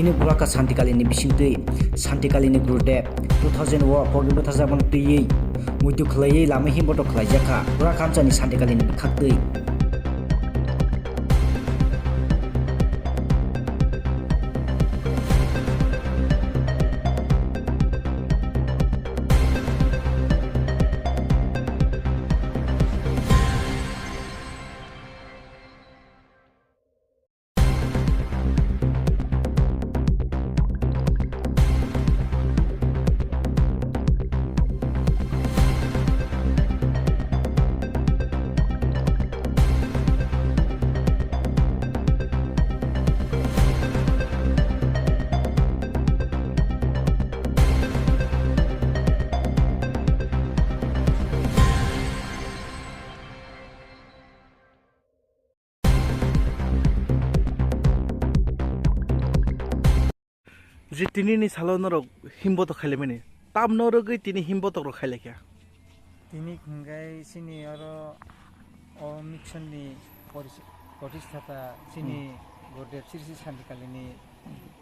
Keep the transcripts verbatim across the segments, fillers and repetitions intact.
Chini Burakha Santikalini bisingtwi Santikalini Gurudev two thousand o pogwi bwtharjakmani twiwi muitu khlaiwi lama himbotok khlaijakha Burakha amchaini Santikalini bwkhaktwi. Je tini ni salo norok himbotok khailaimani, tamno rwgwi tini himbotok rok khailaikha. Tini hwnkhe chini oro o mission ni poris-, protistata chini Hmm. Gurudev Sri Sri Santikalini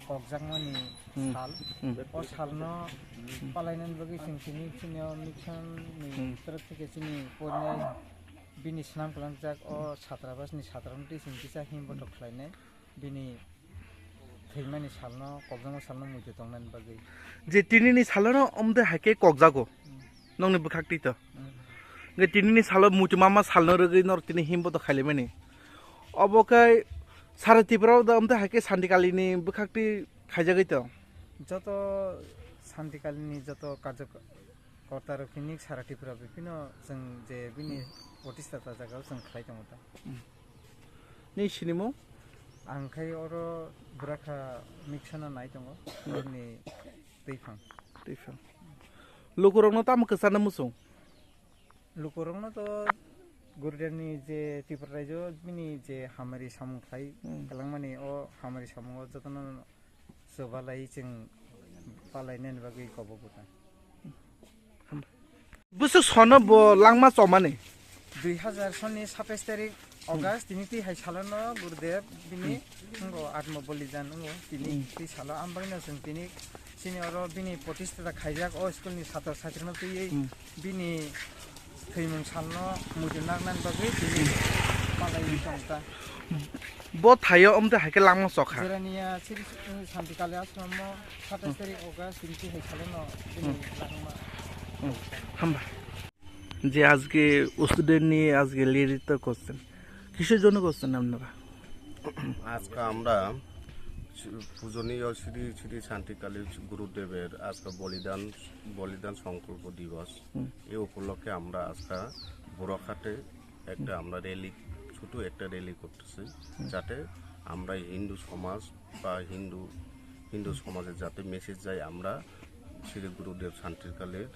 kokjakmani Hmm. sal. Hmm. O salno palainani bagwi chwng tini chini o mission ni Hmm. torop theke chini porinai bini swnam kwlangjak o chhatrabas ni chhatrabas ni twi chwng kisa himbotok khlainai. Bini thwimani salno, kokjakma salno muitu tongnani bagwi. Je tinini salono omde hai khe kokjago. Hmm. Nokni bwkhak twi to. Hmm. Nge tinini salo muitu mama salno rwgwi nor tini himbotok khailaimani. Obo khe sara Tripura o da omde hai khe Santikalini bwkhak twi khaijagwi to. Joto Santikalini joto karjak-, Kortarok hinik sara Tripura biphino chwng je bini protista ta jagao chwng khlai tongo ta. Hmm. Ni sinimung? Ang khai oro Burakha Miksona nai tongo, Hmm. Borni twiphang. Twiphang. Lukurokno tamo kwchana muchung? Lukurokno to Gurudevni je Tripura raijo bini je hamari samung khlai Hmm. kwlangmani o hamari samungo jotono Chubalai chwng palainani bagwi kobo bwtang. Bwswk sono bo langma chomani? Dui hazar sonni satais tarik August, tini twi hai salono Gurudev bini wngkha atma bolidan wngkha tini Hmm. twi salo. Ang bagwino chwng tini chini oro bini protista khaijak o school ni satro satrino twiwi Hmm. bini thwimung salno muitu naknani bagwi tini palaiwi tongkha. Bo thaio omte hai khe langma chokha. Jeraniya Sri Santi Kali Ashram o satais tarik August tini hai salono bini langma. Hmm. Hamba. যে আজকে স্টুডেন্ট নিয়ে আজকে লেরিত করছেন, কিসের জন্য করছেন আপনারা? আজকে আমরা শ্রী-, পূজনীয় শ্রী শ্রী শান্তিকালী গুরুদেবের আজকে বলিদান, বলিদান সংকল্প দিবস। হুম। এই উপলক্ষে আমরা আজকে বুড়াঘাটে একটা আমরা র‍্যালি, ছোট একটা র‍্যালি করতেছি, হুম। যাতে আমরা হিন্দু সমাজ বা হিন্দু, হিন্দু সমাজে যাতে মেসেজ যায়, আমরা শ্রী গুরুদেব শান্তিকালীর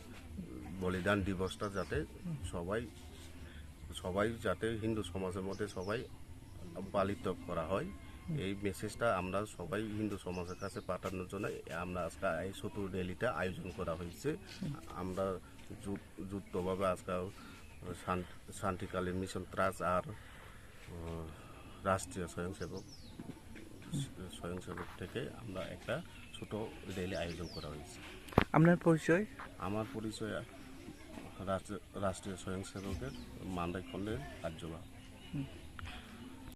বলিদান দিবসটা যাতে হুম। সবাই, সবাই যাতে হিন্দু সমাজের মধ্যে সবাই পালিত করা হয়, হুম। এই মেসেজটা আমরা সবাই হিন্দু সমাজের কাছে পাঠানোর জন্য আমরা আজকে এই ছোট র‍্যালিটা আয়োজন করা হয়েছে। হুম। আমরা যু-, যুক্তভাবে আজকে শান্ত-, শান্তিকালী মিশন ট্রাস্ট আর, আহ, রাষ্ট্রীয় স্বয়ংসেবক, স্বয়ংসেবক থেকে আমরা একটা ছোট র‍্যালি আয়োজন করা হয়েছে। আপনার পরিচয়? আমার পরিচয় রাষ্ট্র-, রাষ্ট্রীয় স্বয়ংসেবকের মান্দাই খণ্ডের কার্যবাহক। হুম।